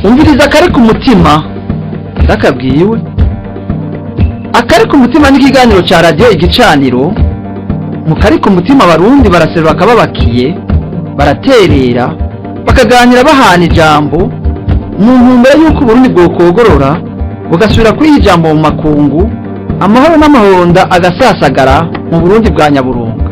Umviriza akari ku mutima ndakabwiwe. Akari ku mutima n'ikiganiro cya radiyo Igicaniro. Mu kari ku mutima, Abarundi baraserura akababakiye, baraterera, bakaganira, bahana ijambo mu ntumbero y'uko Uburundi bwokogorora bugasubira kuri ijambo mu makungu, amahoro n'amahonda agasasagara mu Burundi bwa nyaburunga.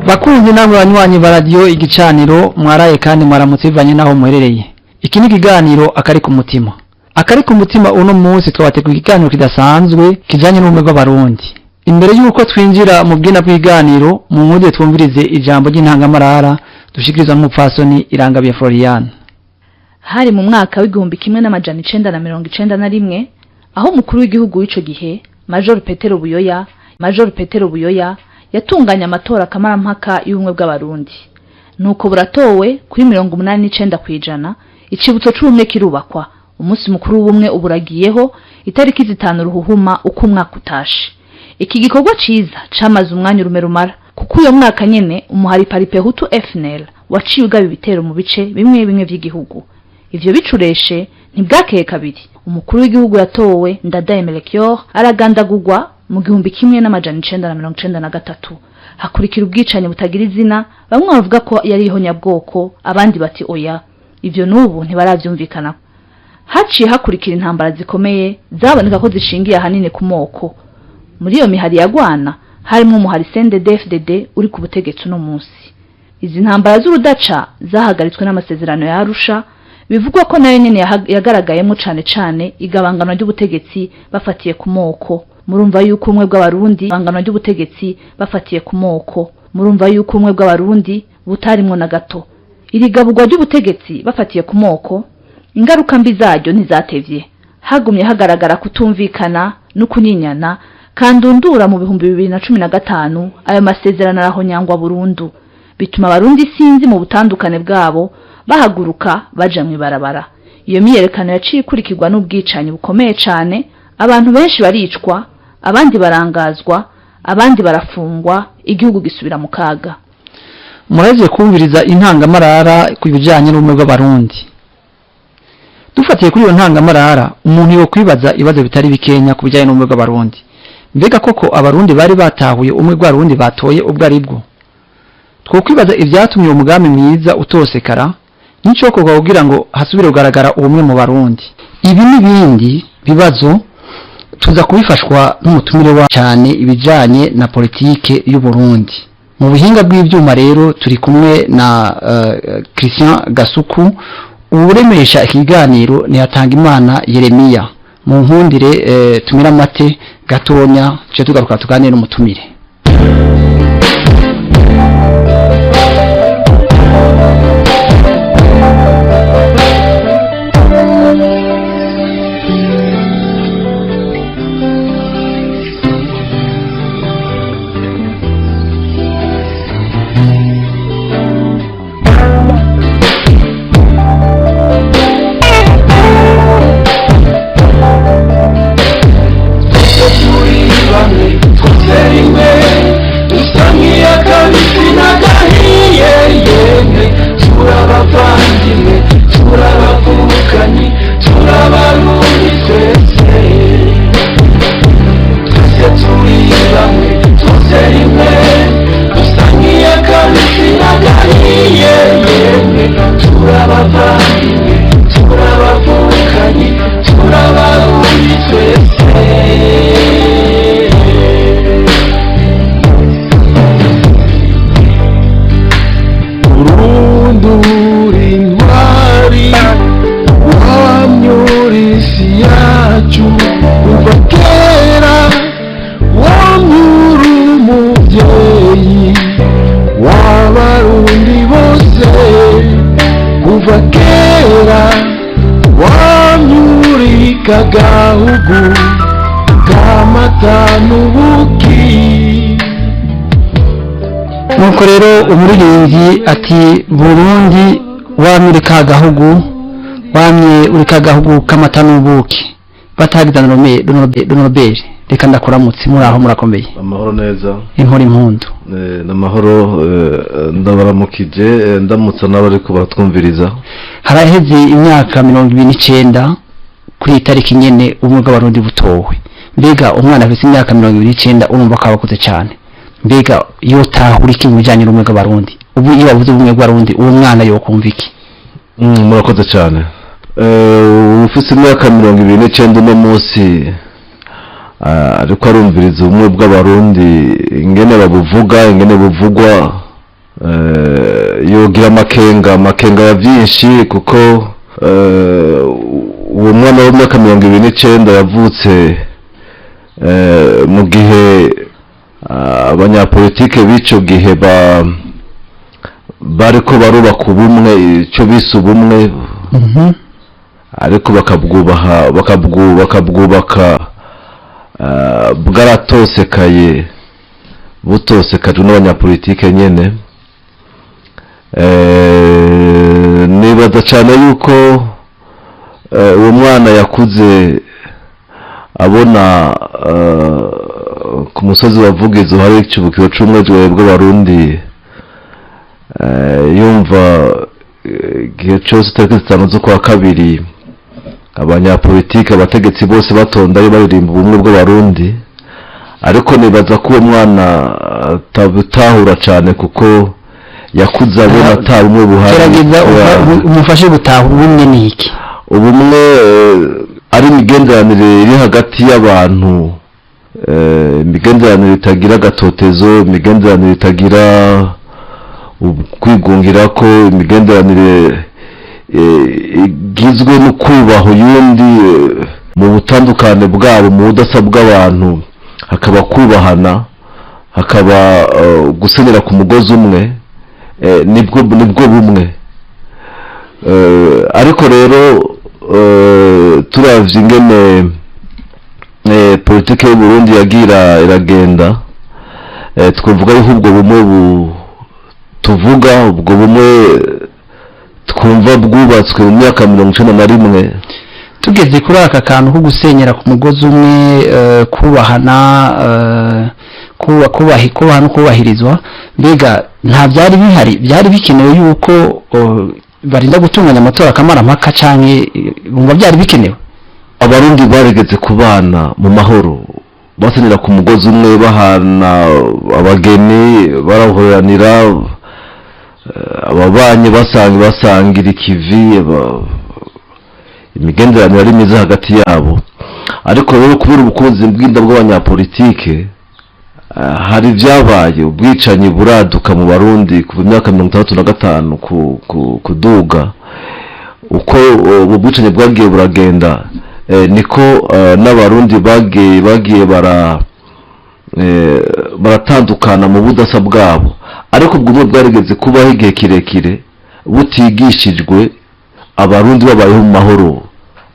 Bakunzi namwe banywanyi ba radiyo Igicaniro, mwaraye kandi mwaramutse bivanye n'aho muherereye. Iki ni ikiganiro Akari ku Mutima. Akari ku Mutima uno munsi twabateguye ikiganiro kidasanzwe kijanye n'ubumwe bw'Abarundi. Imbere y'uko twinjira mu bwina bw'iganiro, mu nkude twumvirize ijambo ry'intangamarara dushikirizwa n'umupfasoni Irangabiye Floriane. Hari mu mwaka w'1991, aho umukuru w'igihugu w'ico gihe, Major Petero Buyoya, yatunganya amatora kamarampaka y'ubumwe bw'Abarundi. Nuko buratowe kuri 89%, icibutso c'ubumwe kirubakwa, umunsi mukuru w'ubumwe uburagiyeho itariki 5 Ruhuhuma uko umwaka utashe. Iki gikorwa ciza camaze umwanya urume rumara, kuko uyo mwaka nyene umuhari Palipehutu FNL waciye ugaba ibitero mu bice bimwe bimwe vy'igihugu. Ivyo bicureshe ntibwakeye kabiri, umukuru w'igihugu yatowe, Ndadaye Melchior, aragandagurwa mu 1993. Hakurikira ubwicanyi butagira izina. Bamwe bavuga ko yari ihonyabwoko, abandi bati oya. Ivyo n'ubu ntibaravyumvikana. Haciye hakurikira intambara zikomeye zaboneka ko zishingiye ahanini ku moko. Muri iyo mihari yagwana harimwo umuhari CNDD-FDD uri ku butegetsi uno munsi. Izi ntambara z'urudaca zahagaritswe n'amasezerano ya Arusha, bivugwa ko nayo nyene yagaragayemo cane cane igabanganwa ry'ubutegetsi bafatiye ku moko. Murumva yuko ubumwe bw'Abarundi, igabanganwa ry'ubutegetsi bafatiye ku moko, murumva yuko ubumwe bw'Abarundi butarimwo na gato. Iri gaburwa ry'ubutegetsi bafatiye ku moko, ingaruka mbi zaryo ntizatevye. Hagumye hagaragara kutumvikana no kunyinyana kandundura. Mu 2015 ayo masezerano arahonyangwa burundu, bituma Abarundi sinzi mu butandukane bwabo bahaguruka baja mw'ibarabara. Iyo myiyerekano yaciye ikurikirwa n'ubwicanyi bukomeye cane. Abantu benshi baricwa, abandi barangazwa, abandi barafungwa, igihugu gisubira mu kaga. Muraje kumviriza intangamarara ku bijanye n'ubumwe bw'Abarundi. Dufatiye kuri iyo ntangamarara, umuntu yo kwibaza ibibazo bitari bikenya ku bijanye n'ubumwe bw'Abarundi. Mbega koko Abarundi bari batahuye umwe bw'Abarundi batoye ubwo aribwo? Twokwibaza ivyatumye uwo mugambi mwiza utosekara n'icokorwa kugira ngo hasubire kugaragara ubumwe mu Barundi. Ibi n'ibindi bibazo tuza kubifashwa n'umutumire wa cyane ibijanye na politike y'u Burundi. Mu buhinga bw'ivyuma rero turi kumwe na Christian Gasuku. Uwuremesha ikiganiro ni Hatangimana Yeremiya. Mu nkundire tumira amate gatonya, tuce tugaruka tuganire n'umutumire. Turi bamwe, twose rimwe, dusa nk'iy'akabisi n'agahiye. Yemwe, turabavandimwe, turabavukanyi, turabarundi twese. Twese turi bamwe, twose rimwe, dusa nk'iy'akabisi n'agahiye. Yemwe, turabavandimwe, turabavukanyi, turabarundi twese. Urundura intwari, wamyura isi yacu kuva kera, wamyura umubyeyi w'Abarundi bose kuva kera, wamyurika agahugu k'amata n'ubuki. Nuko rero umuririmbyi ati: "Burundi, wamye uri ka gahugu, wamye uri ka gahugu k'amata n'ubuki." Batagiza Noroberi. Reka ndakuramutse, muri aho murakomeye? Amahoro neza. Inkora impundu. N'amahoro, ndabaramukije, ndamutsa n'abariko baratwumviriza. Haraheze imyaka 29 kuri iyi tariki nyene ubumwe bw'Abarundi butowe. Mbega umwana afite imyaka 29 urumva ko abakuze cyane, mbega yotahura iki mu bijanye n'ubumwe bw'Abarundi? Ubu iyo bavuze ubumwe bw'Abarundi, uwo mwana yokumva iki? Murakoze cyane. Ufite imyaka 29 uno munsi ariko arumviriza ubumwe bw'Abarundi, ingene babuvuga, ingene buvugwa, yogira amakenga ya byinshi, kuko uwo mwana w'imyaka 29 yavutse mu gihe abanyapolitike b'ico gihe bariko barubaka ubumwe, icyo bise ubumwe, ariko bakabwubaha, bakabwubaka bwaratosekaye, butosekajwe n'abanyapolitike nyene. Nibaza cyane yuko uwo mwana yakuze abona ku musozi wa Vugizo hari icibukiro c'ubumwe bw'Abarundi, yumva igihe cose tariki 5 z'ukwa kabiri abanyapolitike, abategetsi bose batondayo baririmba ubumwe bw'Abarundi. Ariko nibaza ko uwo mwana atabutahura cane, kuko yakuze abona ata bumwe buhari. Gerageza umufashe gutahura ubumwe ni iki. Ubumwe ari imigenderanire iri hagati y'abantu, imigenderanire itagira agatotezo, imigenderanire itagira kwigungirako, imigenderanire igizwe no kubaha uyundi mu butandukane bwabo, mu budasa bw'abantu, hakaba kubahana, hakaba gusenyera ku mugozi umwe, nibwo bumwe. Ariko rero turavye ingene politike y'u Burundi yagira iragenda, twavuga yuko ubwo bumwe tuvuga, ubwo bumwe twumva bwubatswe mu myaka 91. Tugeze kuri aka kantu ko gusenyera ku mugozi umwe, kubahana, kubaha no kubahirizwa, mbega nta byari bihari? Byari bikenewe yuko barinda gutunganya amatora akamarampaka, canke bumva byari bikenewe? Abarundi barigeze kubana mu mahoro, basenyera ku mugozi umwe, bahana abageni, barahoranira, ababanyi basangira ikivi, imigenderanire ari myiza hagati yabo. Ariko rero kubera ubukunzi bw'inda bw'abanyapolitike, hari ibyabaye, ubwicanyi buraduka mu Barundi kuva imyaka 65 kuduga. Uko ubu bwicanyi bwagiye buragenda, niko n'Abarundi bagiye baratandukana mu budasa bwabo. Ariko ubwo bumwe bwarigeze kubaho igihe kirekire butigishijwe, Abarundi babayeho mu mahoro,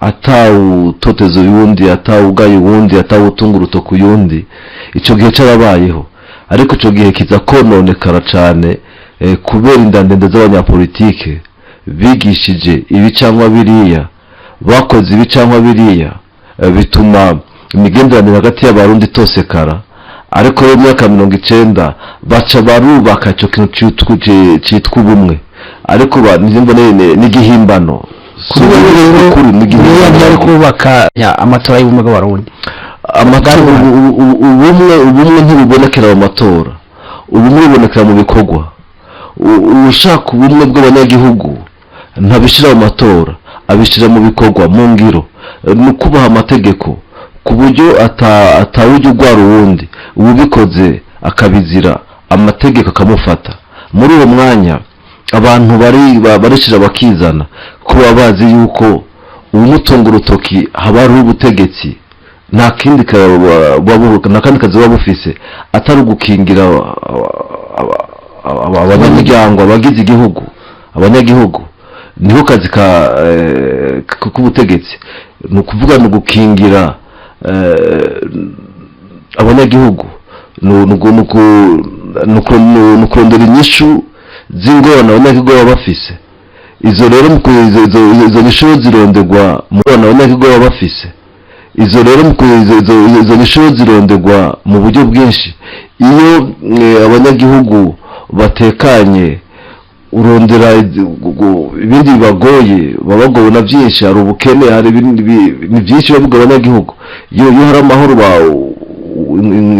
atawutoteza uyundi, atawugaye uwundi, atawutunga urutoki uyundi. Ico gihe carabayeho, ariko ico gihe kiza kononekara cane kubera inda ndende z'abanyapolitike bigishije ibi cyangwa biriya, bakoze ibi cyangwa biriya, bituma imigenderanire hagati y'Abarundi itosekara. Ariko rero mu myaka 90 baca barubaka ico kintu citwa ubumwe, ariko n'igihimbano. Kuri byari kubaka amatora y'ubumwe bw'Abarundi. Ubumwe ntibubonekera mu matora, ubumwe bubonekera mu bikorwa. Ushaka ubumwe bw'abanyagihugu ntabishira mu matora, abishira mu bikorwa, mu ngiro, mu kubaha amategeko, ku buryo atawujya ugwara uwundi, uwubikoze akabizira, amategeko akamufata. Muri uwo mwanya abantu barishira bakizana, kuko baba bazi yuko uwumutunga urutoki haba hariho ubutegetsi, nta kindi kazi buba bufise atari ugukingira abanyamuryango, abagize igihugu, abanyagihugu. Niho kazi k'ubutegetsi, ni ukuvuga ni ugukingira abanyagihugu, ni ukurondera inyishu z'ingorane abanyagihugu baba bafise. Izo rero izo nyishu zironderwa mu ngorane abanyagihugu baba bafise. Izo rero izo nyishu zirondegwa mu buryo bwinshi. Iyo abanyagihugu batekanye, urondera ibindi bibagoye, babagowe na byinshi, hari ubukene, hari ibindi ni byinshi biba abanyagihugu. Iyo hari amahoro,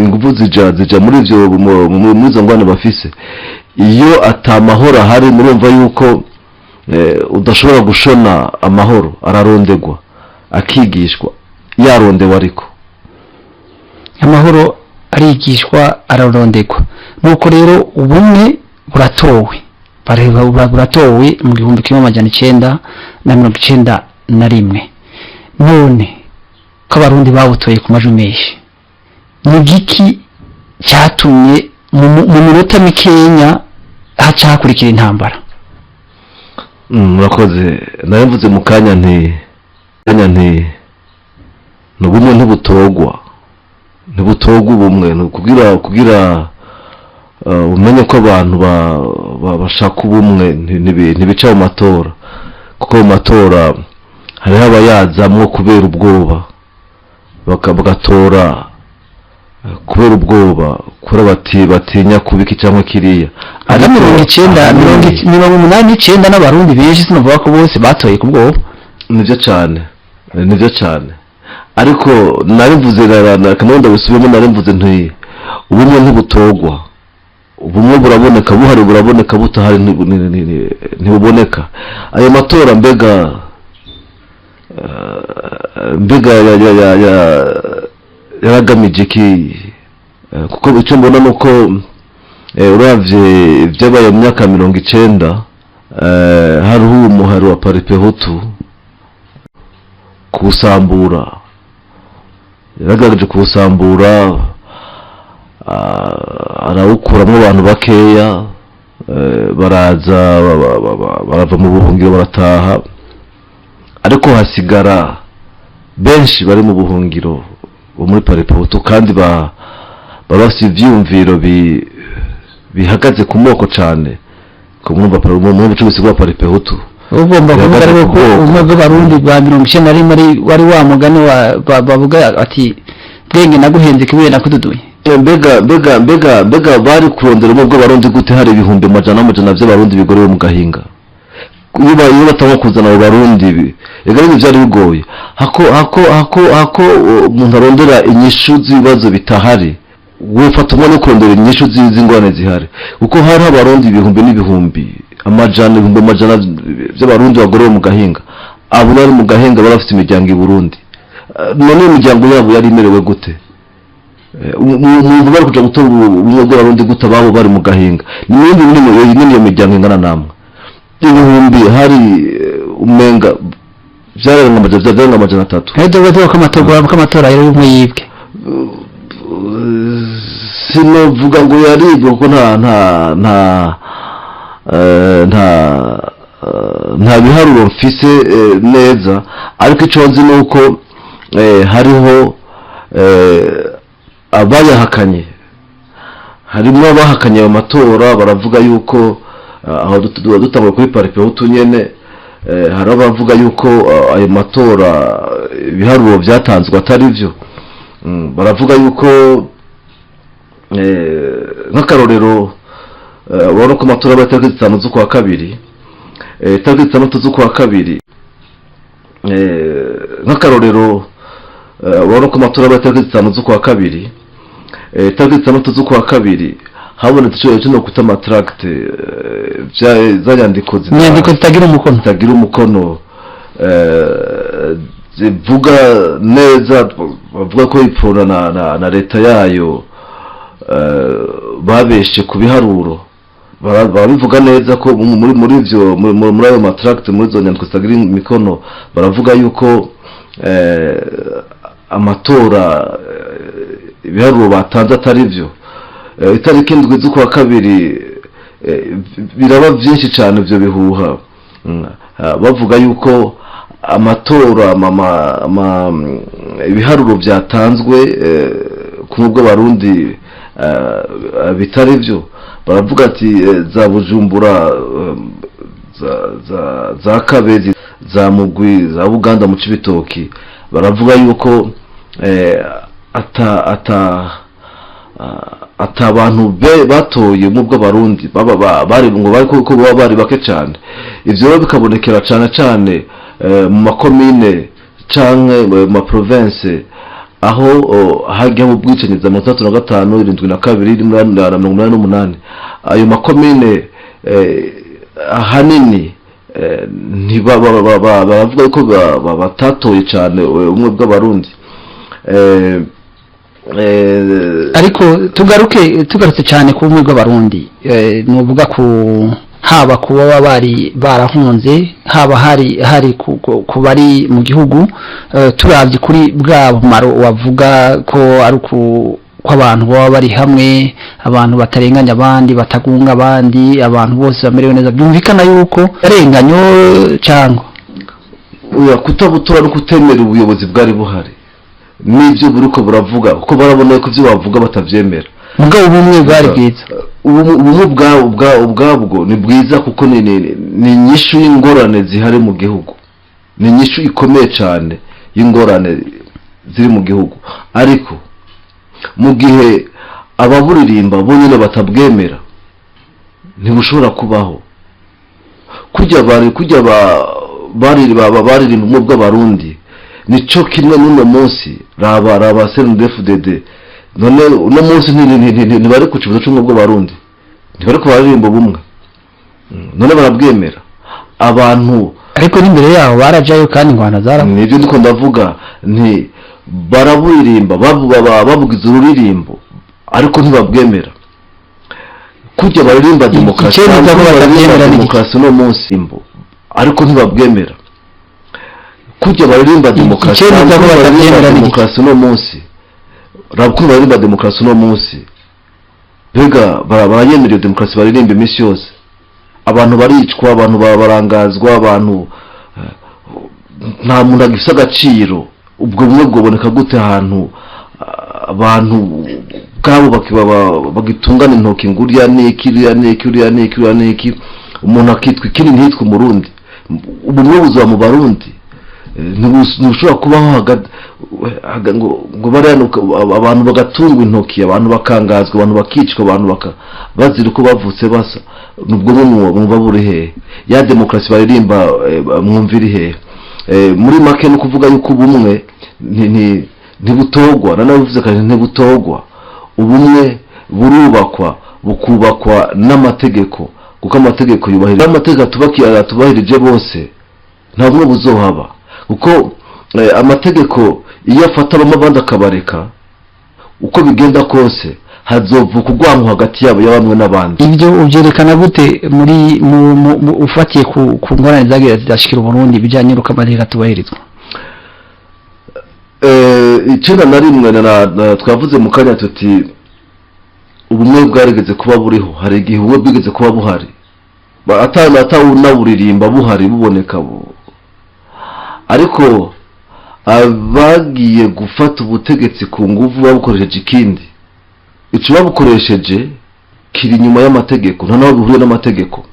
ingufu zija muri ivyo, muri izo ngwane bafise. Iyo atamahoro ahari, murumva yuko udashobora gushona amahoro, ararondegwa akigishwa, yarondewe ariko. Amahoro arigishwa, ararondegwa. Nuko rero ubumwe buratowe, buratowe mu 1991. None ko Abarundi bawutoye ku majwi menshi, ni giki cyatumye mu minota mikenya haca hakurikira intambara? Murakoze. Nayo mvuze mu kanya nti ni ubumwe ntibutogwa. Ubumwe ni kugira umenye ko abantu bashaka ubumwe, ntibica mu matora, kuko mu matora hariho abayazamwo kubera ubwoba, bagatora kubera ubwoba, kubera batinya kubiki cyangwa kiriya. Ari 90, 89 n'Abarundi benshi, sinavuga ko bose batoye ku bwoba. Nibyo cyane, nibyo cyane. Ariko narivuze, kandi ndabisubiyemo, narivuze nti ubumwe ntibutogwa, ubumwe buraboneka, buhari buraboneka, butahari ntibuboneka. Ayo matora mbega yaragamije iki? Kuko icyo mbona ni uko uravye ibyabaye mu myaka 90, hariho umuhari wa Palipehutu kuwusambura, yaragaragaje kuwusambura, arawukuramo abantu bakeya, baraza barava mu buhungiro barataha, ariko hasigara benshi bari mu buhungiro bo muri Palipehutu, kandi bari bafise ivyiyumviro bihagaze ku moko cane, ku mwumva mu bucuruzi bwa Palipehutu. Ugomba kuvuga Bihagaze rero ku ko bwoko. ubumwe bw'Abarundi bwa 91 wari wa mugani wa bavuga ati bwenge naguhenze kibuye nakududuye. Mbega bari kurondera ubumwe bw'Abarundi gute hari ibihumbi amajana n'amajana by'Abarundi bigorewe mu gahinga? Iyo batanga kuzana abo Barundi, ega ibintu byari bigoye. Hako umuntu arondera inyishu z'ibibazo bitahari, wofata umwanya wo kurondera inyishu z'ingorane zihari, kuko hariho Abarundi ibihumbi n'ibihumbi, amajana, ibihumbi amajana by'Abarundi bagorewe mu gahinga. Abo bari mu gahinga bari bafite imiryango i Burundi. None imiryango yabo yari imerewe gute? Umuntu bari kuja gutora ubumwe bw'Abarundi gute ababo bari mu gahinga? N'ibindi binini binini, iyo miryango ingana namwe ibihumbi hari, umenga vyarenga 300. Rero bavuga ko amatora yari umwe yibwe. Sinovuga ngo yaribwe, kuko nta biharuro mfise neza, ariko ico nzi ni uko hariho abayahakanye, harimo abahakanye ayo matora, baravuga yuko aho dutanguye kuri Palipehutu nyene, hari abavuga yuko ayo matora, ibiharuro byatanzwe atari byo. Baravuga yuko nk'akarorero, urabona ko amatora aba itariki 5 z'ukwa kabiri, itariki 6 z'ukwa kabiri, nk'akarorero, urabona ko amatora aba itariki 5 z'ukwa kabiri, itariki 6 z'ukwa kabiri habonetse icyo no kwita ama tracts, za nyandiko Inyandiko zitagira umukono. Zitagira umukono, zivuga neza, bavuga ko Uprona na leta yayo babeshe ku biharuro. Barabivuga neza ko muri ivyo muri ayo ma tracts, muri izo nyandiko zitagira imikono, baravuga yuko amatora, ibiharuro batanze atari byo. Itariki 7 z'ukwa kabiri, biraba byinshi cyane ibyo bihuha. Bavuga yuko amatora ibiharuro byatanzwe ku bwo Barundi bitari byo. Baravuga ati za Bujumbura, za Kabezi, za Mugwi, za Buganda, mu Cibitoki, baravuga yuko ata ata ata abantu batoye mu bw'abarundi baba bari ngo bari ko baba bari bake cyane. Ivyo rero bikabonekera cyane cyane mu makomine canke mu ma province aho hajyaho ubwicanyi za 65, 72, 88. Ayo makomine ahanini baravuga ko batatoye cyane ubumwe bw'abarundi. Ariko tugarutse cyane ku bumwe bw'abarundi, nuvuga ku haba kuba bari barahunze, haba hari ku bari mu gihugu, turavye kuri bwa bumaro wavuga ko ari ko abantu baba bari hamwe, abantu batarenganya abandi, batagunga abandi, abantu bose bamerewe neza, byumvikana yuko arenganyo cyangwa oya kutabutora no kutemera ubuyobozi bwari buhari nibyo buriko buravuga, kuko barabona ko ivyo bavuga batavyemera. Mugabo ubumwe bwari bwiza, ubumwe ubwabwo ni bwiza, kuko ni inyishu y'ingorane zihari mu gihugu, ni inyishu ikomeye cyane y'ingorane ziri mu gihugu. Ariko mu gihe ababuririmba bonyine batabwemera ntibushobora kubaho. Kujya baririmba ubumwe bw'abarundi nico kimwe n'uno munsi raba CNDD-FDD none uno munsi ntibari ku kibazo cy'ubumwe bw'abarundi, ntibari kubaririmba ubumwe, none barabwemera abantu. Ariko n'imbere yaho barajayo kandi ingwano zara, nibyo ndiko ndavuga nti baraburirimba babugize ururirimbo ariko ntibabwemera. Kujya baririmba demokarasi uno munsi ariko ntibabwemera. Kujya baririmba demokarasi uno munsi, rabwo baririmba demokarasi uno munsi, mbega barayemera iyo demokarasi baririmba iminsi yose. Abantu baricwa, abantu barangazwa, abantu nta muntu agifite agaciro. Ubwo bumwe bwoboneka gute ahantu abantu bwabo bagitungana intoki ngo uriya niki, uriya niki, uriya niki, uriya niki, umuntu akitwa ikindi ntitwe umurundi. Ubumwe buzaba mu barundi ntibushobora kubaho ngo baranuka abantu bagatungwa intoki, abantu bakangazwa, abantu bakicwa, abantu bazira uko bavutse basa. Nubwo mwumva buri hehe? Ya demokarasi baririmba mwumva iri hehe? Muri make no kuvuga yuko ubumwe ntibutogwa, nanabivuze kandi ntibutogwa. Ubumwe burubakwa, bukubakwa n'amategeko, kuko amategeko yubahirije, amategeko atubahirije bose nta bumwe buzohaba. Kuko amategeko iyo afata bamwe abandi akabareka, uko bigenda kose hazovuka urwango hagati yabo ya bamwe n'abandi. Ibyo ubyerekana gute muri ufatiye ku ngorane zagiye zidashikira Burundi bijanye n'uko amategeko atubahirizwa? 91 twavuze mu kanya tuti ubumwe bwarigeze kuba buriho, hari igihe ubumwe bwigeze kuba buhari, atawunaburirimba buhari buboneka ariko abagiye gufata ubutegetsi ku nguvu babukoresheje ikindi, ico babukoresheje kiri inyuma y'amategeko, nta naho bihuriye n'amategeko.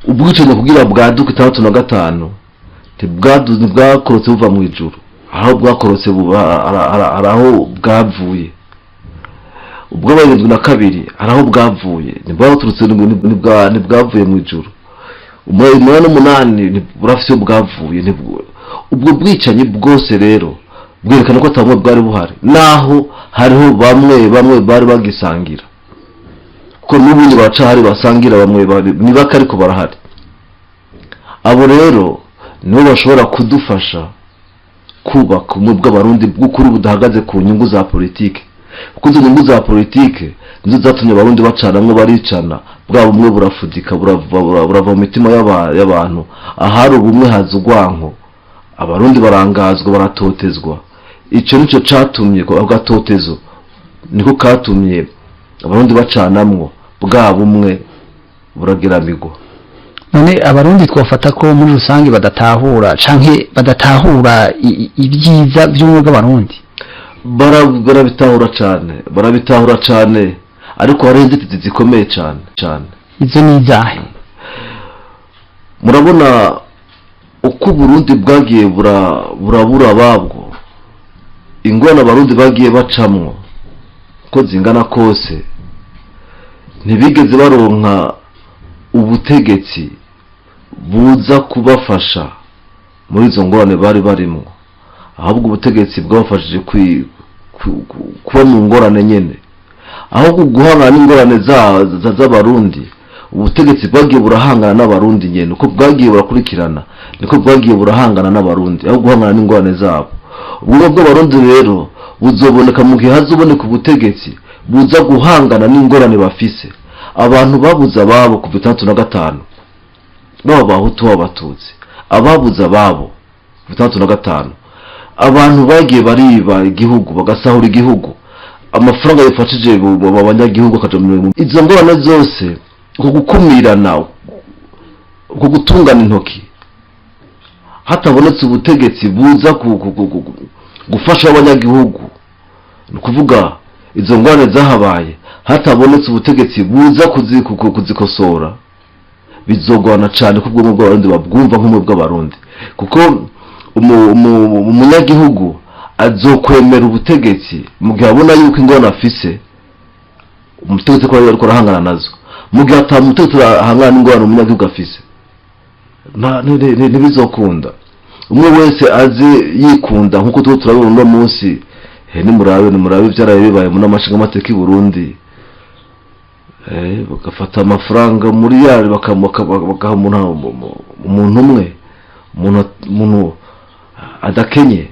Ubwicanyi kugira bwaduka 65 ntibwakorotse buva mu ijuru, aho bwakorotse hari aho bwavuye. Ubwo 72 hari aho bwavuye, ntibwaturutse, ntibwavuye mu ijuru. 88 burafise bwavuye. Ubwo bwicanyi bwose rero bwerekana ko atabumwe bwari buhari, naho hariho bamwe bamwe bari bagisangira, kuko n'ubundi baracahari basangira bamwe nibaka ariko barahari. Abo rero nibo bashobora kudufasha kubaka ubumwe bw'abarundi bw'ukuri budahagaze ku nyungu za politike, kuko izo nyungu za politike nizo zatumye abarundi bacanamwo baricana, bwa bumwe burafudika burava mu mitima y'abantu. Ahari ubumwe haza urwanko, abarundi barangazwa, baratotezwa. Ico nico catumye agatotezo niko katumye abarundi bacanamwo, bwa bumwe buragiramigwa. None abarundi twafata ko muri rusange badatahura canke badatahura ibyiza by'ubumwe bw'abarundi? Barabitahura cyane, barabitahura cyane, ariko hari inzitizi zikomeye cyane cyane. Izo ni izahe? Murabona uko Burundi bwagiye burabura babwo, Ingorane Abarundi bagiye bacamwo uko zingana kose, ntibigeze baronka ubutegetsi buza kubafasha muri izo ngorane bari barimwo, ahubwo ubutegetsi bwabafashije kuba mu ngorane nyene. Ahubwo guhangana n'ingorane z'Abarundi, ubutegetsi bwagiye burahangana n'Abarundi nyene. Uko bwagiye burakurikirana, niko bwagiye burahangana n'Abarundi aho guhangana n'ingorane zabo. Ubumwe bw'Abarundi rero buzoboneka mu gihe hazoboneka ubutegetsi buza guhangana n'ingorane bafise. Abantu babuze ababo kuva 65, baba Abahutu, baba Abatutsi, ababuze ababo kuva 65, abantu bagiye bariba igihugu, bagasahura igihugu, amafaranga yifashije abanyagihugu akaja mu izo ngorane zose, uko gukumirana, uko gutungana intoki, hatabonetse ubutegetsi buza gufasha abanyagihugu, ni ukuvuga izo ngorane zahabaye, hatabonetse ubutegetsi buza kuzikosora, bizogorana cane ko ubwonko bw'Abarundi babwumva nk'ubumwe bw'Abarundi, kuko umunyagihugu azokwemera ubutegetsi mu gihe abona yuko ingorane afise umutegetsi ko ariko arahangana nazo. Mu gihe ata mutegetsi ahangana n'ingorane umunyagihugu afise, ntibizokunda. Umwe wese aze yikunda, nk'uko tuba turabibona uno munsi. Nimurabe ivyaraye bibaye mu nama nshingamateka i Burundi. Bagafata amafaranga muri yari bakaha umuntu umwe, umuntu adakenye.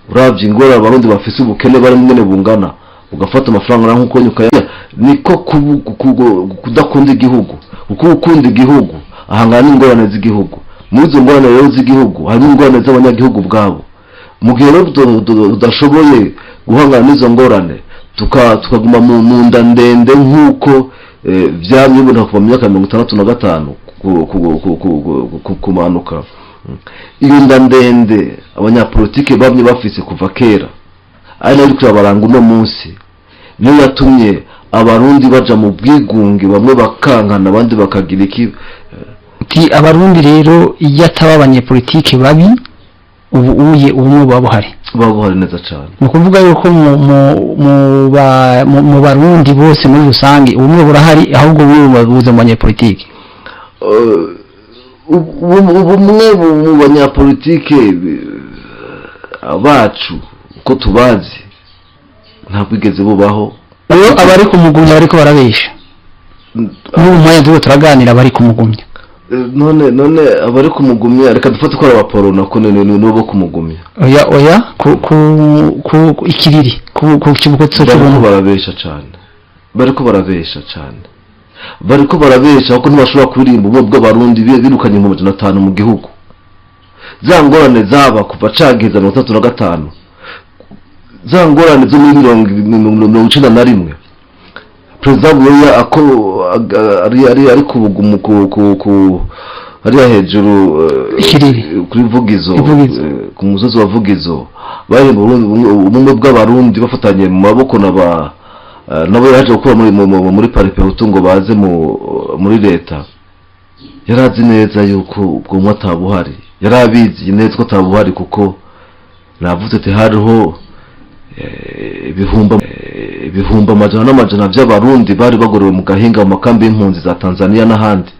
Uravye ingorane Abarundi bafise, ubukene bari mwene bungana, ugafata amafaranga nkuko nyuka, niko kudakunda igihugu. Kuko ukunda igihugu ahangana n'ingorane z'igihugu. Muri izo ngorane rero z'igihugu harimo ingorane z'abanyagihugu ubwabo. Mu gihe rero tudashoboye guhangana n'izo ngorane, tukaguma mu nda ndende nk'uko vyamye biboneka kuva mu myaka 65 kumanuka, iyo nda ndende abanyapolitike bamye bafise kuva kera, ari nayo iriko irabaranga uno munsi, niyo yatumye Abarundi baja mu bwigunge, bamwe bakankana, abandi bakagira iki. Ati Abarundi rero iyo ataba abanyepolitike babi, ubu uye ubumwe buba buhari. Buba buhari neza cane. Ni ukuvuga yuko mu Barundi bose muri rusange ubumwe burahari, ahubwo bumwe buze mu banyepolitike. Ubumwe mu banyapolitike bacu uko tubazi ntabwigeze bubaho. Rero abari kumugumya bariko barabesha n'ubu mwanya turiko turaganira, bari kumugumya. None abari kumugumya, reka dufate ko ari abaporona, ko nibo kumugumya. Oya, oya, ku ikiriri ku kibuko Bariko cy'ubumwe. barabesha cane, bariko barabesha cane, bariko barabesha, kuko ntibashobora kuririmba ubumwe bw'Abarundi birukanye 500,000 mu gihugu. Za ngorane zaba kuva cageza 65, za ngorane zo muri 91, Perezida Buyoya ako ari kubugumu ku hariya hejuru, Ikiriri. kuri Vugizo, Ivugizo. Ku musozi wa Vugizo, baririmba ubumwe bw'Abarundi bafatanye mu maboko na ba nabo yaje gukura muri Palipehutu ngo baze muri leta. Yarazi neza yuko ubwo bumwe atabuhari, yarabizi neza ko atabuhari, kuko navuze ati hariho ibihumbi amajana n'amajana by'Abarundi bari bagorewe mu gahinga, mu makambi y'impunzi za Tanzania n'ahandi.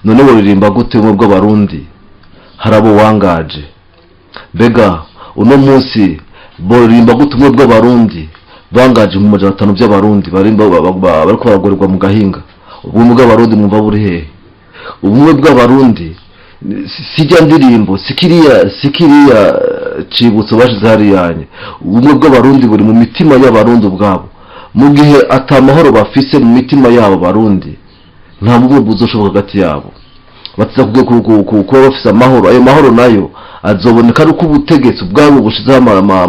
None buririmba gute ubumwe bw'Abarundi hari abo wangaje? Mbega uno munsi boririmba gute ubumwe bw'Abarundi bangaje mu 500 by'Abarundi barimba bariko baragorerwa mu gahinga? Ubumwe bw'Abarundi mwumva buri hehe? Ubumwe bw'Abarundi sijya ndirimbo, sikiriya cibutso bashize hariyanye. Ubumwe bw'Abarundi buri mu mitima y'Abarundi ubwabo. Mu gihe ata mahoro bafise mu mitima yabo Barundi, nta bumwe buzoshoboka hagati yabo. Batiza kuba bafise amahoro. Ayo mahoro nayo azoboneka ari uko ubutegetsi ubwabo bushizeho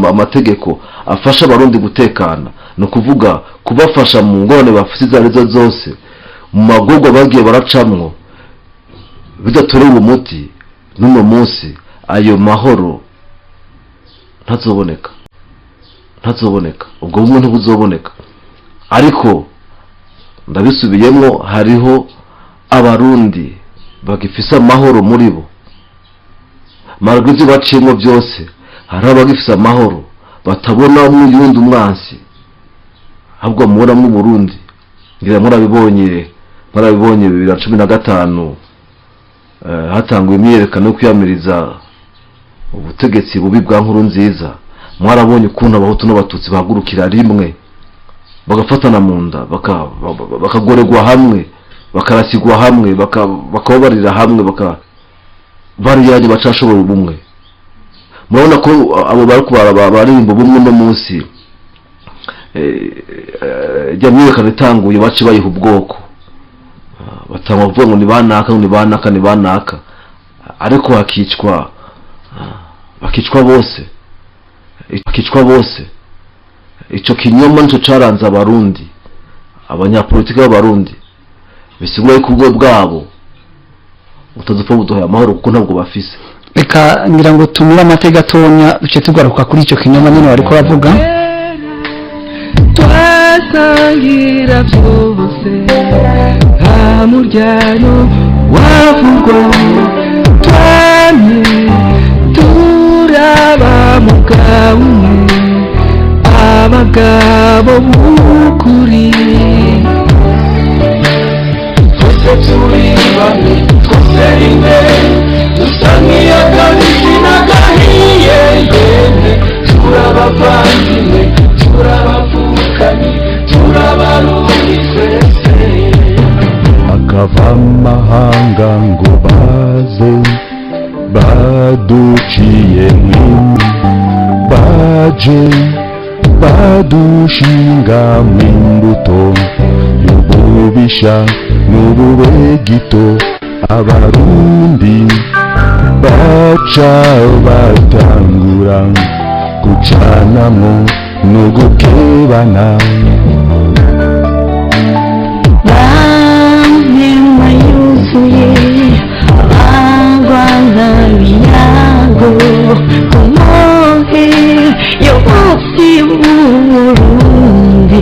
amategeko afasha Abarundi gutekana, ni ukuvuga kubafasha mu ngorane bafise izo arizo zose, mu magorwa bagiye baracamwo bidatorewe umuti. N'uno munsi ayo mahoro ntazoboneka, ntazoboneka, ubwo bumwe ntibuzoboneka. Ariko ndabisubiyemwo, hariho Abarundi bagifise amahoro muri bo, malgré ivyo baciyemwo byose. Hari abagifise amahoro batabona umuyundi umwansi, ahubwo mubonamwo Burundi. Ngira murabibonye 2015 hatanguye imyiyerekano yo kwiyamiriza ubutegetsi bubi bwa Nkurunziza. Mwarabonye ukuntu abahutu n'abatutsi bahagurukira rimwe, bagafatana mu nda, bakagorerwa hamwe, bakarasigwa hamwe, bakababarira hamwe, bariyanye bacashobora ubumwe. Murabona ko abo bariko baririmba ubumwe no munsi ijya myiyerekano itanguye bace bayiha ubwoko, batanga kuvuga ngo ni banaka, ngo ni banaka, ni banaka, ariko bakicwa bose, bakicwa bose. Ico kinyoma nico caranze abarundi, abanyapolitiki b'abarundi. Bisigura yuko ubwo bwabo butazopfa buduhaye amahoro, kuko ntabwo bafise. Reka ngira ngo tumire amate gatonya, duce tugaruka kuri ico kinyoma nyene wariko uravuga. Twasangira byose, nta muryano wavugwa, twamye turaba mugabo umwe, abagabo b'ukuri. Twese turi bamwe, twese rimwe, dusa nk'iy'akabisi n'agahiye, yemwe turabavandimwe, turabavukanyi, turabarundi twese. Akava amahanga ngo baze baduciye baje badushinga mw'imbuto y'ububisha n'ububegito, abarundi baca batangura gucanamwo no gukebana. Bamwe yuzuye abagwana biyago kumohe yo munsi w'Uburundi,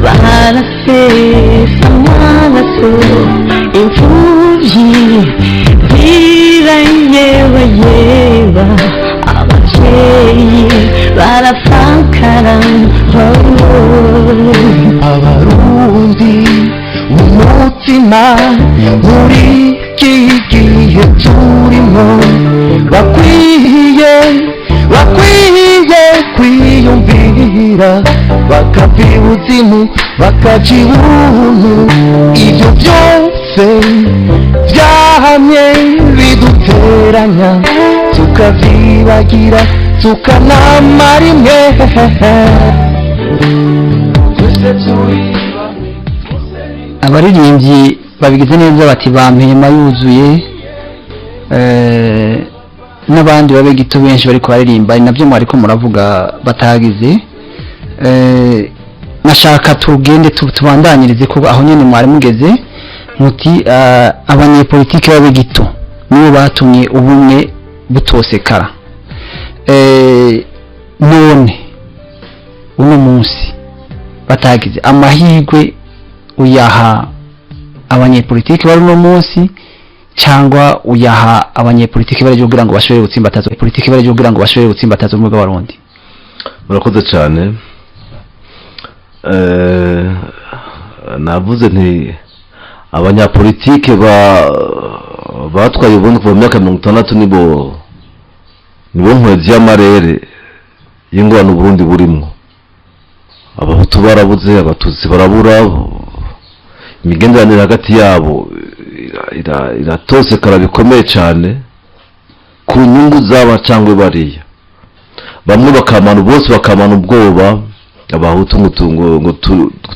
barasesa amaraso, imfuvyi zirayebayeba, abavyeyi barafakara. Abarundi umutima muri iki gihe turimo bakwiye kwiyumvira, bakava ibuzimu bakaja ibuntu. Ibyo byose byahamye biduteranya, tukavyibagira, tukanamara imwe. Twese turi Abaririmbyi babigize neza, bati bampema yuzuye, n'abandi babe gito benshi bariko baririmba, ni nabyo mwariko muravuga batagize. Nashaka tugende tubandanyirize ko aho nyene mwari mugeze, muti abanyepolitike babe gito nibo batumye ubumwe butosekara. None uno munsi batagize amahirwe, uyaha abanyepolitike bari uno munsi cyangwa uyaha abanyepolitike bari kugira ngo bashobore gutsimbataza politike, bari kugira ngo bashobore gutsimbataza ubumwe bw'abarundi? Murakoze cyane. Navuze nti abanyapolitike batwaye ubundi kuva mu myaka 60 nibo nkwezi y'amarere y'ingorane Uburundi burimwo. Abahutu barabuze, abatutsi barabura, imigenderanire hagati yabo iratosekara bikomeye cyane ku nyungu z'aba cyangwa bariya. Bamwe bakamana, bose bakamana ubwoba, abahutu ngo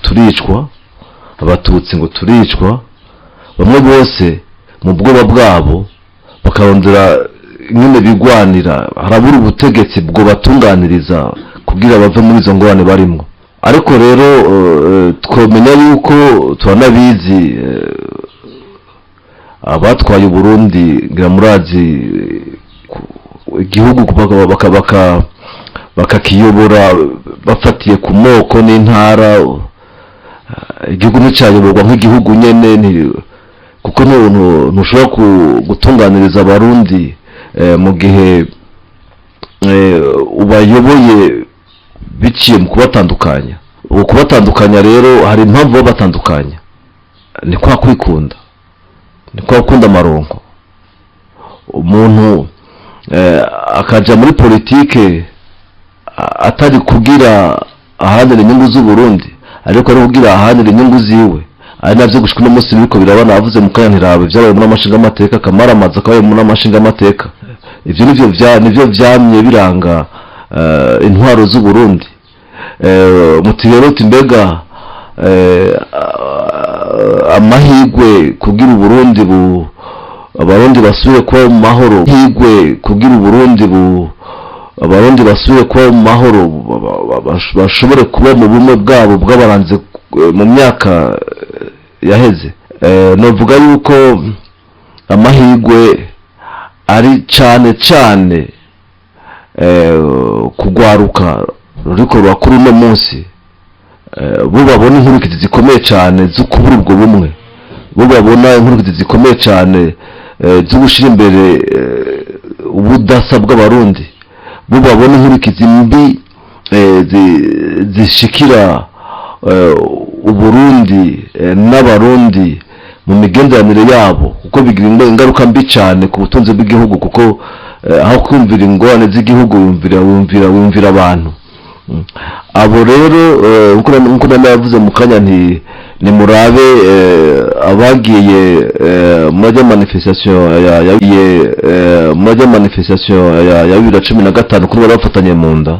turicwa, abatutsi ngo turicwa. Bamwe bose mu bwoba bwabo bakarondera nyine bigwanira, harabura ubutegetsi bwo batunganiriza kugira bave muri izo ngorane barimo. Ariko rero twomenya yuko turanabizi, abatwaye Uburundi ngira murazi, igihugu bakakiyobora bafatiye ku moko n'intara. Igihugu nticyayoborwa nk'igihugu nyene, kuko ntushobora gutunganiriza abarundi mu gihe ubayoboye biciye mu kubatandukanya. Ubu kubatandukanya rero hari impamvu babatandukanya, ni kwa kwikunda, ni kwa gukunda amaronko. Umuntu akaja muri politike atari kugira aharanira inyungu z'Uburundi, ariko ari kugira aharanira inyungu ziwe, ari navyo gushika uno munsi biriko birabana. Avuze mu kanya ntirabe vyabaye muri amashinga amateka, kamaramaza kabaye muri amashinga amateka. Ivyo nivyo vyamye biranga intwaro z'Uburundi. Muti rero uti mbega amahigwe kugira Uburundi bu Abarundi basubire kuba mu mahoro, higwe kugira Uburundi bu Abarundi basubire kuba mu mahoro, bashobore kuba mu bumwe bwabo bw'abaranze mu myaka yaheze. Novuga yuko amahigwe ari cane cane kugwaruka ruriko rurakura uno munsi, bo babona inkurikizi zikomeye cane zo kubura ubwo bumwe, bo babona inkurikizi zikomeye cane zo gushira imbere ubudasa bw'Abarundi, bo babona inkurikizi mbi zishikira Uburundi n'Abarundi mu migenderanire yabo, kuko bigira ingaruka mbi cane ku butunzi bw'igihugu, kuko aho kumvira ingorane z'igihugu wumvira abantu. Abo rero nkuko navuze mu kanya nti ni murabe abagiye muri manifestation ya manifestation ya 2015 kuri barafatanye mu nda.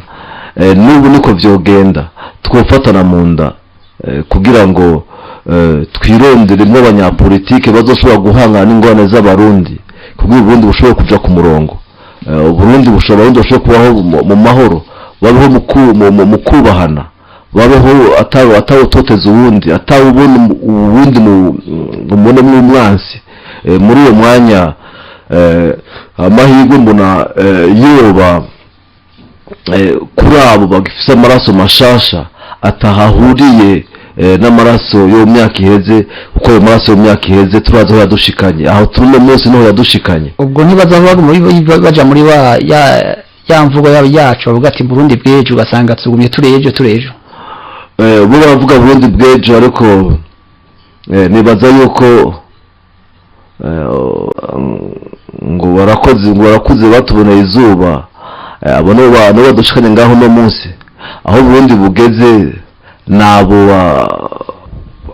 N'ubu niko vyogenda, twofatana mu nda kugira ngo twironderemo abanyapolitike bazoshobora guhangana n'ingorane z'Abarundi, kugira Uburundi bushobore kuja ku murongo. Uburundi bushobora kubaho mu mahoro, babeho mu kubahana, babeho atawutoteza uwundi, atawubona uwundi mubone mw'umwansi. Muri uwo mwanya amahirwe mbona yoba kuri abo bagifise amaraso mashasha atahahuriye n'amaraso yo myaka iheze, kuko ayo maraso yo myaka iheze turazi aho yadushikanye, aho turi uno munsi niho yadushikanye. Ubwo ntibaza baja muri ya mvugo yacu bavuga ati Burundi bw'ejo, ugasanga tugumye turejo. Bo baravuga Burundi bw'ejo, ariko nibaza yuko ngo barakuze batuboneye izuba. Abo nibo badushikanye ngaho no munsi aho Burundi bugeze, nabo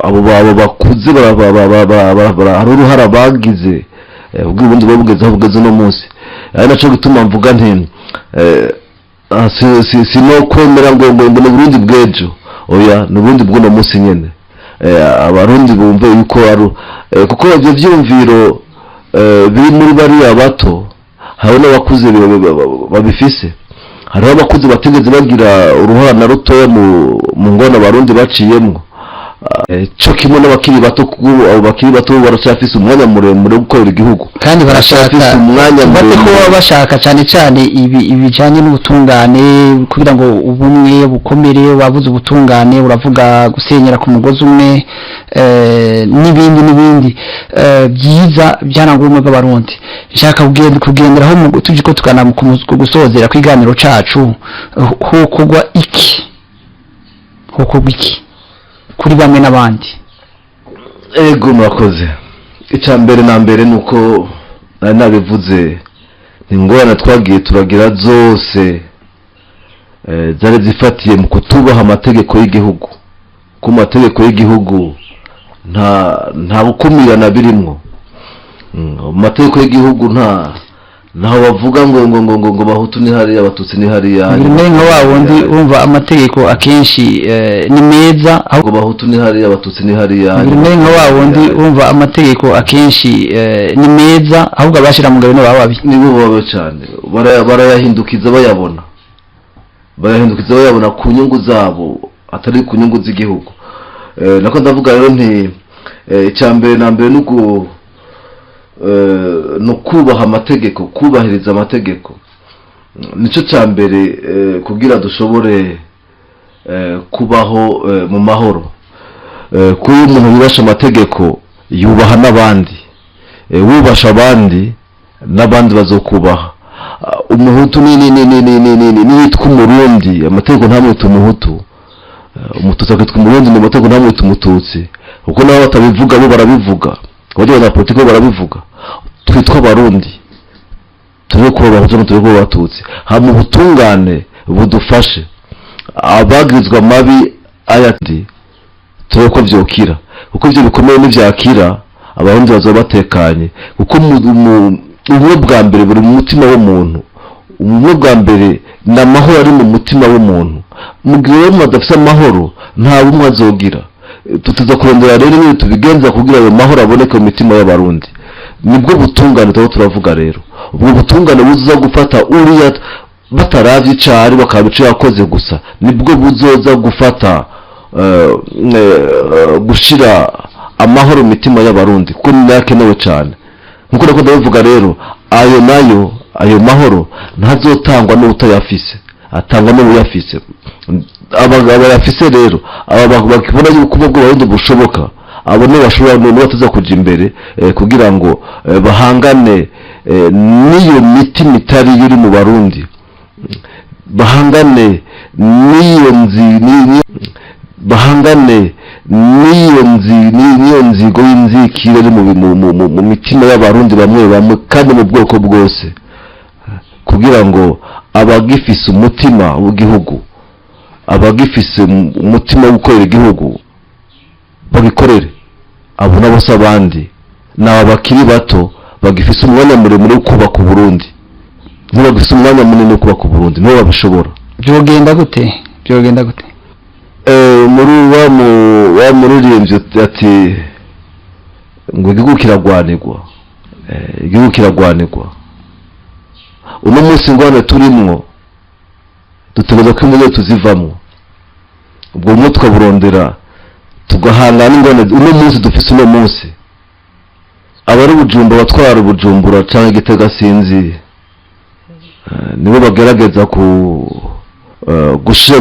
abo bakuze hari uruhara bagize ubwo Burundi bugeze aho bugeze no munsi. Ari naco gituma mvuga nti si no kwemera ngo ni Burundi bw'ejo, oya ni Burundi bw'uno munsi nyene. Abarundi bumve yuko ari kuko ivyo vyumviro biri muri bariya bato, hari n'abakuze babifise, hariho abakuze batigeze bagira uruhara na rutoya mu ngona Abarundi baciyemwo, cyo kimwe n'abakiri bato, kuko abo bakiri bato baracafise umwanya muremure wo gukorera igihugu, kandi barashaka umwanya muremure ko bashaka cyane cyane ibi ibijanye n'ubutungane, kugira ngo ubumwe bukomere. Wabuze ubutungane uravuga gusenyera ku mugozi umwe, n'ibindi n'ibindi byiza byananga ubumwe bw'Abarundi. Nshaka kugenderaho tuje ko tugana mu gusozera kwiganiro cacu, hokogwa iki kuri bamwe n'abandi? Ego murakoze. Icya mbere na mbere nuko nari nabivuze, ingorane twagiye turagira zose zari zifatiye mu kutubaha amategeko y'igihugu. Ku mategeko y'igihugu nta bukumirana birimwo. Mu mategeko y'igihugu ntaho bavuga ngo ngo ngo ngo ngo Bahutu ni hariya, Abatutsi ni hariya. Nka wa wundi urumva amategeko akenshi ni meza, ngo Bahutu ni hariya, Abatutsi ni hariya. Nka wa wundi urumva amategeko akenshi ni meza, ahubwo abashira mu ngabo baba babi, nibo baba cyane barayahindukiza bayabona, barayahindukiza bayabona ku nyungu zabo, atari ku nyungu z'igihugu. Nako ndavuga rero nti icya mbere na mbere nuko no kubaha amategeko, kubahiriza amategeko nico ca mbere kugira dushobore kubaho mu mahoro. Kuba umuntu yubasha amategeko yubaha n'abandi, wubasha abandi n'abandi bazokubaha. Umuhutu ni ni ni ni ni ni ni ni niyitwa umurundi, amategeko ntamwita umuhutu. Umututsi akitwa umurundi, ni amategeko ntamwita umututsi, kuko nabo batabivuga bo barabivuga, abajya na politiki bo barabivuga. Twitwa abarundi, turi kuba abahutu, turi kuba abatutsi. Hama ubutungane budufashe, abagirizwa amabi ayandi turebe ko vyokira, kuko ivyo bikomeye nivyakira abarundi bazoba batekanye, kuko ubumwe bwa mbere buri mu mutima w'umuntu. Ubumwe bwa mbere ni amahoro ari mu mutima w'umuntu. Mu gihe rero umuntu adafise amahoro, nta bumwe azogira. Tuza kurondera rero ingene tubigenza kugira ayo mahoro aboneke mu mitima y'abarundi. Nibwo butungane tuba turavuga rero, ubwo butungane buza gufata uriya bataravye icari, bakaba ico yakoze gusa, nibwo buzoza gufata gushira amahoro mu mitima y'abarundi, kuko ni nayo akenewe cane. Nkuko nako ndabivuga rero, ayo nayo, ayo mahoro ntazotangwa n'utayafise, atangwa n'uyafise. Abayafise rero, aba bakibona yuko ubwo bw'abarundi bushoboka, abo nibo bashobora, nibo bataza kuja imbere kugira ngo bahangane n'iyo mitima itari iri mu barundi, bahangane n'iyo nzi bahangane n'iyo nzi n'iyo nzigo y'inzikire iri mu mitima y'abarundi bamwe bamwe kandi mu bwoko bwose, kugira ngo abagifise umutima w'igihugu, abagifise umutima wo gukorera igihugu bagikorere. Abo nabo si abandi, ni aba bakiri bato bagifise umwanya muremure wo kubaka Uburundi. Nibo bagifise umwanya munini wo kubaka Uburundi, nibo babishobora. Byogenda gute? Byogenda gute? Muri wa mu wa muririmbyi ati ngo igihugu kiragwanirwa. Igihugu kiragwanirwa. Uno munsi ingorane turimwo dutegerezwa ko imwe tuzivamwo, ubwo bumwe tukaburondera, tugahangana n'ingorane uno munsi dufise. Uno munsi abari Bujumbura, abatwara Bujumbura canke Gitega sinzi, nibo bagerageza ku gushira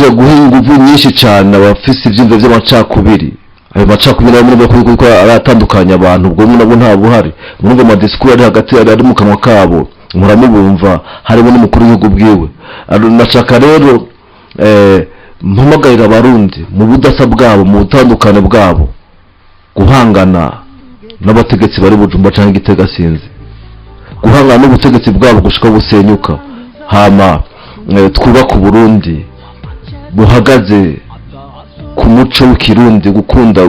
guha inguvu nyinshi cane abafise ivyiyumviro vy'amacakubiri. Ayo macakubiri nayo murumva ko aratandukanya abantu, ubwo bumwe nabwo nta buhari. Murumva amadisikuru ari hagati, ari mu kanwa kabo, muramubumva, harimo n'umukuru w'igihugu bwiwe. Nashaka rero mpamagarira abarundi mu budasa bwabo, mu butandukane bwabo, guhangana n'abategetsi bari Bujumbura canke Gitega sinzi, guhangana n'ubutegetsi bwabo gushika busenyuka, hama twubake Uburundi buhagaze ku muco w'ikirundi, gukunda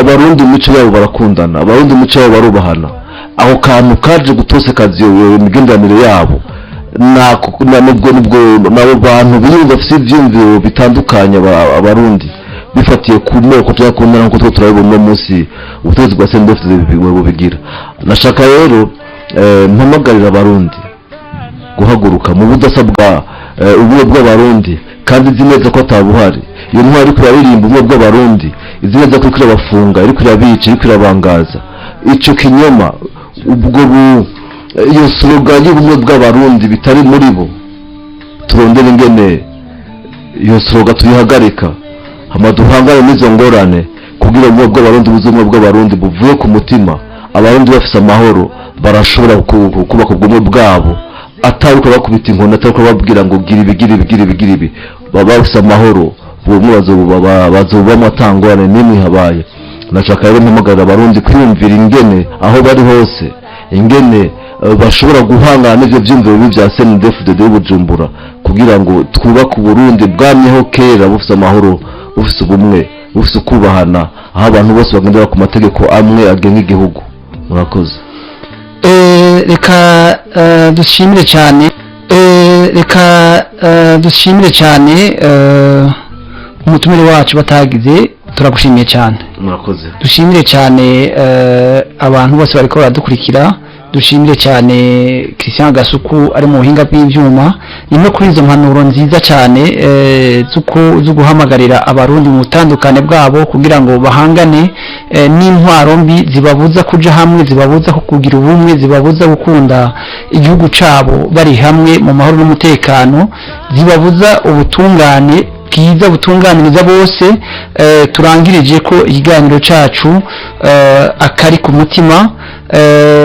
abarundi imico yabo barakundana, abarundi imico yabo barubahana. Ako kantu kaje gutosekaza iyo migenderanire yabo nubwo nubwo nabo bantu biyumva bafise ivyiyumviro bitandukanye abarundi bifatiye ku moko cyangwa ku ntara, nk'uko turabibona uno munsi ubutegetsi bwa CNDD-FDD bubigira. Nashaka rero mpamagarira abarundi guhaguruka mu budasa bwa ubumwe bw'abarundi, kandi izi neza ko atabuhari. Iyo ntwari iriko iraririmba ubumwe bw'abarundi, izi neza ko iriko irabafunga, iriko irabica, iriko irabangaza. Ico kinyoma, ubwo bu iyo slogan y'ubumwe bw'abarundi bitari muri bo, turondere ingene iyo slogan tuyihagarika, hama duhangane n'izo ngorane kugira ubumwe bw'abarundi buze, ubumwe bw'abarundi buvuye ku mutima. Abarundi bafise amahoro barashobora kubaka ubumwe bwabo, atari uko bakubita inkoni, atari uko babwira ngo gira ibi, gira ibi, gira ibi, gira ibi. Baba bafise amahoro, ubumwe bazobubamwo ata ngorane n'imwe habaye. Nashaka rero mpamagarira abarundi kwiyumvira ingene aho bari hose, ingene bashobora guhangana n'ivyo vyiyumviro bibi vya CNDD-FDD y'Ubujumbura, kugira ngo twubake Uburundi bwamyeho kera, bufise amahoro, bufise ubumwe, bufise ukubahana, aho abantu bose bagendera ku mategeko amwe agenga igihugu. Murakoze. Reka dushimire cyane, reka dushimire cyane umutumire wacu batagize, turagushimiye cyane. Murakoze. Dushimire cyane abantu bose bariko baradukurikira, dushimire cyane Christian Gasuku ari mu buhinga bw'ivyuma. Ni no kuri izo mpanuro nziza cyane zo guhamagarira abarundi mu butandukane bwabo kugira ngo bahangane n'intwaro mbi zibabuza kuja hamwe, zibabuza kugira ubumwe, zibabuza gukunda igihugu cabo bari hamwe mu mahoro n'umutekano, zibabuza ubutungane bwiza butunganiriza bose. Turangirije ko ikiganiro cacu akari ku mutima.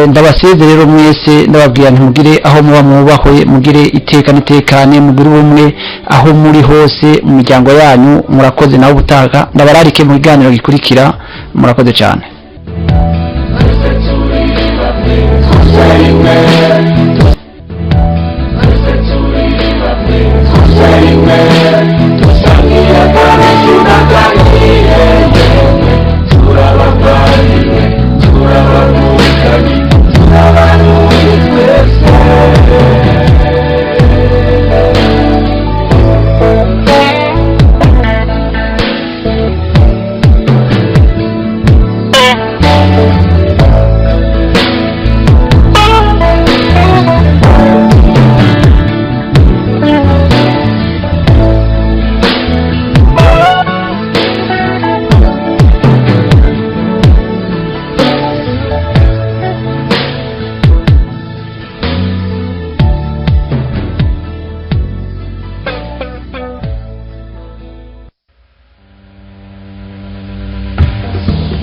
Ndabaseze rero mwese, ndababwira ntimugire aho muba mwubahwe, mugire iteka n'itekane, mugire ubumwe aho muri hose mu miryango yanyu. Murakoze, nawe ubutaha ndabararike mu biganiro gikurikira. Murakoze cyane.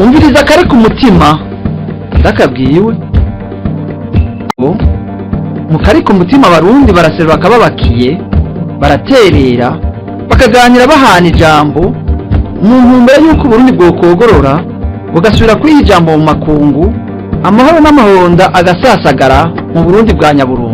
Umviriza kare ku mutima ndakabwiwe mu kari ku mutima. Abarundi baraserura bakababakiye, baraterera, bakaganira, bahana ijambo mu ntumbero y'uko Uburundi bwokogorora bugasubira kuri ijambo mu makungu, amahoro n'amahonda agasasagara mu Burundi bwa Nyaburundu.